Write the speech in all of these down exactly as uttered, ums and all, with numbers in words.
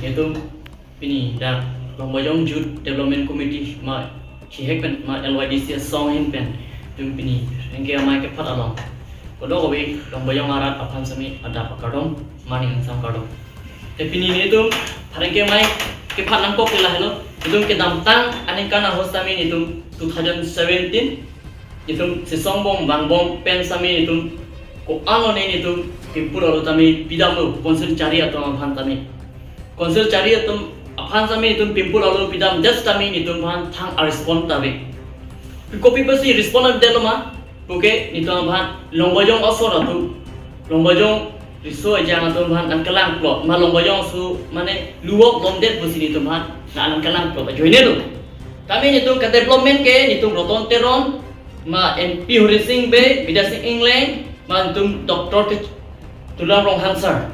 Netum pini dak Longbojong Youth Development Committee ma chihek pen ma L Y D C asong ahin pen netum pini pherangke amei kephat along kodok ave Longbojong arat aphan sitame adap akardom, maning angsam kardom. Te pini netum pherangke amei kephat nangkok ke lahelo, netum kedamtang aningkan ahut sitame netum two thousand seventeen netum sesongbom vangbom pen sitame netum ko-an lone netum pimpur alo tame pidamlo, Council chari atum aphan tame. Council chari atum aphan sitame netum pimpur alo pidamdet sitame netum aphan thang a-respond ta ave. Kopi pusi respond avedetlo ma puke netum aphan Longbojong asor atum, Longbojong riso ejang atum aphan nangkelangplot ma Longbojong aso mane luwok longdet pusi netum aphan nangkelangplot ajoinelo. Tame netum ke-development ke netum Roton Teron, ma M P Horen Sing Bey, Bidya Sing Engleng, ma netum Doctor Tuliram Ronghang sir,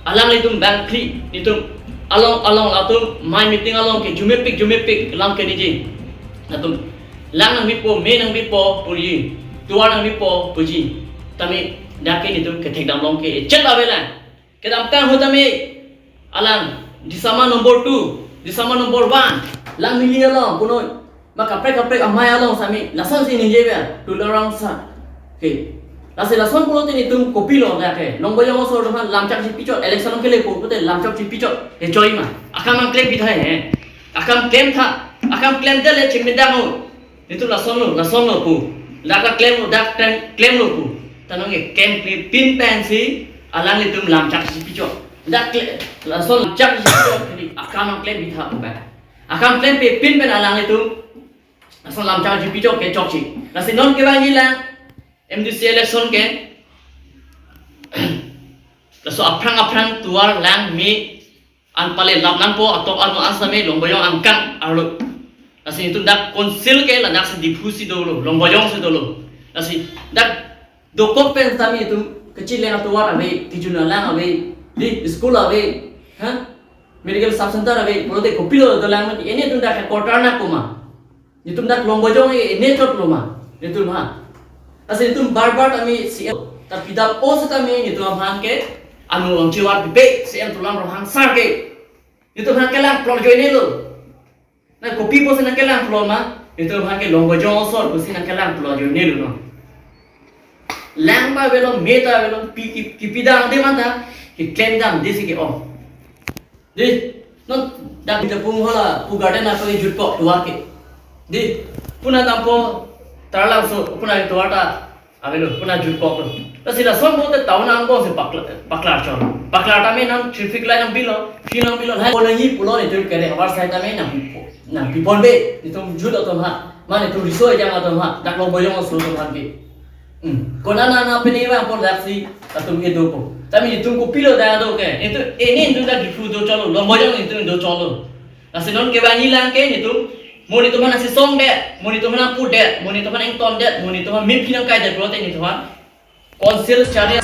alanglitum bangphli, netum along along atum mei meeting along ke jumepik jumepik lang ke diji. Atum lang nangbipo, mei nangbipo puji, tovar nangbipo puji. Tame dak ke netum kethekdam long ke chet avelang. Kedamtang ahut tame alang Disama number two, Disama number one, lang neli along punoi ma kaprek kaprek amei along sitame lasonsi ningje ave, Tuliram sir. Okay. Lasi lason pulote netum kopilo dak ke Longbojong asor atum aphan lamchak chipichot, election kelepo pulote lamchak chipichot. He choi ma. Akam nangklem pitha he. Akam klemtha. Akam klemdet le chimidang o. Netum lasonlo, lasonlo pu. Dak ta klemlo, dak ta klemlo pu. Ta nonke klemkle pin pensi alanglitum lamchak chipichot. Dak kle-, lason lamchak chipichot, akam nangklem pitha pu bai. Akam klempe pin pen alanglitum lason lamchak chipichot ke chokche. Lasi non kevangjilang M D C election ke laso aphrang aphrang tovar lang mei an pale lap nangpo atok ano an sitame Longbojong angkang arlo. Lasi netum dak Council ke ladaksi Diphu si dolo, Longbojong si dolo. Lasi dak dokok pen sitame netum kachileng atovar ave, kejun alang ave, di school ave, ha? Medical sub center ave, pulote kopilo dolang mati, e netum dak quarter nangkok ma. Netum dak Longbojong e ne chotlo ma, netum ha. Lasi netum bar bar tame C M ta pidam o sitame netum aphan ke ano angchivar pipe C M Tuliram Ronghang sir ke. Netum aphan kelangplot ajoinelo. Na kopi pusi nangkelangplot ma, netum aphan ke Longbojong asor pusi nangkelangplot ajoinelo non. Lang ba avelo, mei ta avelo, pi ki, kipidamde ma ta, keklemdamde si ke-ong. Di, non dak di pung hala, pu garden apa ni jutkok tovar ke. Di, puna dampo, tarlang so, puna tovar ta avelo, puna jutkoklo. Lasi lason pulote town angbong si pakla-, paklar chot. Paklar tame nang traffic light nangbilo, fee nangbilo, hai ko nangji pulo netum kere, abar sai tame nangpipo, nangpipon ave, netum youth atum ha, mane netum riso ejang atum ha, dak Longbojong aso atum ha ke. Hmm. Konat nang nangpine abang pon daksi atum ke dopo. Tame netum kopilo dak do ke. Netum, e netum dak Diphu dochotlo, Longbojong netum dochotlo. Lasi non kevangjilang ke netum, mo netum aphan nangchesongdet, mo netum aphan nangpudet, mo netum aphan nangtondet, mo netum aphan mephi nangkaidet pulote netum aphan Council chari